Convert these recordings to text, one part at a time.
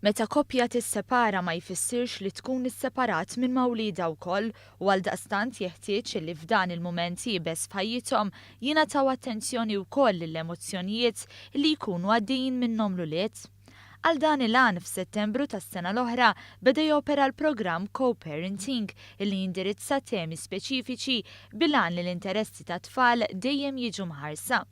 Meta koppja tissepara ma jfissirx li tkun isseparat minn ma' wliedha wkoll u għaldaqstant jeħtieġ li f'dan il-mument iebes f'ħajjithom jingħataw attenzjoni wkoll lill-emozzjonijiet li jkunu għaddejjin minnhom l-ulied. Għal dan il-għan f'Settembru tas-sena l-oħra beda jopera l-programm Co-Parenting illi jindirizza temi speċifiċi bil-għan li l-interessi tat-tfal dejjem jiġu mħarsa.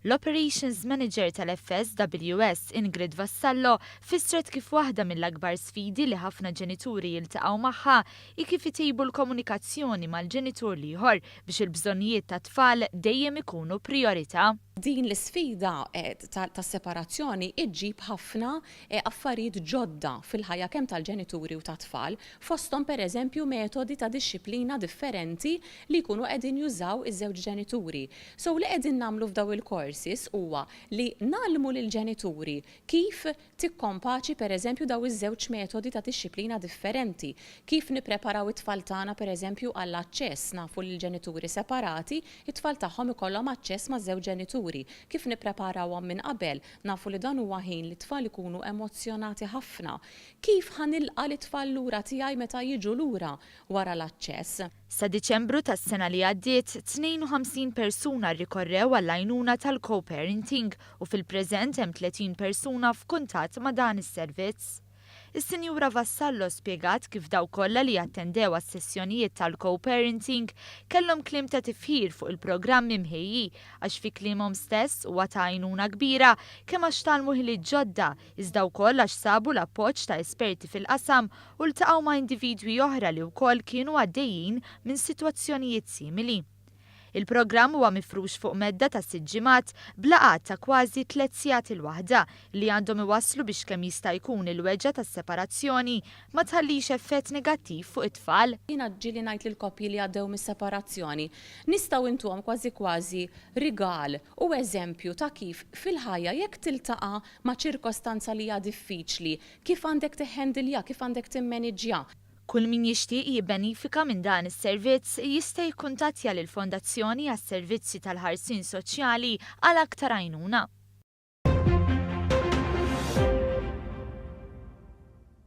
L-Operations Manager tal-FSWS Ingrid Vassallo fissret kif waħda mill-akbar sfidi li ħafna ġenituri jiltaqgħu magħha hi kif itejbu l-komunikazzjoni mal-ġenitur l-ieħor biex il-bżonnijiet tat-tfal dejjem ikunu priorità. Din l-isfida tas-separazzjoni iġġib ħafna affarijiet ġodda fil-ħajja kemm tal-ġenituri u tat-tfal, fosthom pereżempju metodi ta' dixxiplina differenti li jkunu qegħdin jużaw iż-żewġ ġenituri. So li qegħdin nagħmlu f'daw il-courses huwa li ngħallmu lill-ġenituri kif tikkompaċi pereżempju daw iż-żewġ metodi ta' dixxiplina differenti, kif nippreparaw it-tfal tagħna pereżempju għall-aċċess, nafu li l-ġenituri separati, it-tfal tagħhom ikollhom aċċess maż-żewġ ġenituri, kif nippreparawhom minn qabel, nafu li dan huwa ħin li t-tfal ikunu emozzjonati ħafna. Kif ħa nilqa' lit-tfal lura tiegħi meta jiġu lura wara l-aċċess? Sa Diċembru tas-sena li għaddiet, 52 persuna rrikorrew għall-għajnuna tal-co-parenting u fil-preżent hemm 30 persuna f'kuntatt ma' dan is-servizz. Is-Sinjura Vassallo spjegat kif dawk kollha li attendew għas-sessjonijiet tal-co-parenting kellhom kliem ta' tifħir fuq il-programm imħejji għax fi kliemhom stess huwa ta' għajnuna kbira kemm għax tgħallmu ħiliet ġodda iżda wkoll għax sabu l-appoġġ ta' esperti fil-qasam u ltaqgħu ma' individwi oħra li wkoll kienu għaddejjin minn sitwazzjonijiet simili. Il-programm huwa mifrux fuq medda ta' sitt ġimgħat b'laqgħat ta' kważi tliet sigħat il-waħda li għandhom iwasslu biex kemm jista' jkun il-weġgħa tas-separazzjoni ma tħallix effett negattiv fuq it-tfal. Jiena ġieli ngħid lill-koppji li għaddew mis-separazzjoni, nistgħu ntuhom kważi kważi rigal u eżempju ta' kif fil-ħajja jekk tiltaqa' ma' ċirkostanza li hija diffiċli, kif għandek tiħħendilja, kif għandek timmeniġġja. Kull min jixtieq jibbenifika minn dan is-servizz jista' jikkuntattja lill-Fondazzjoni għas-Servizzi tal-Ħarsien Soċjali għal aktar għajnuna.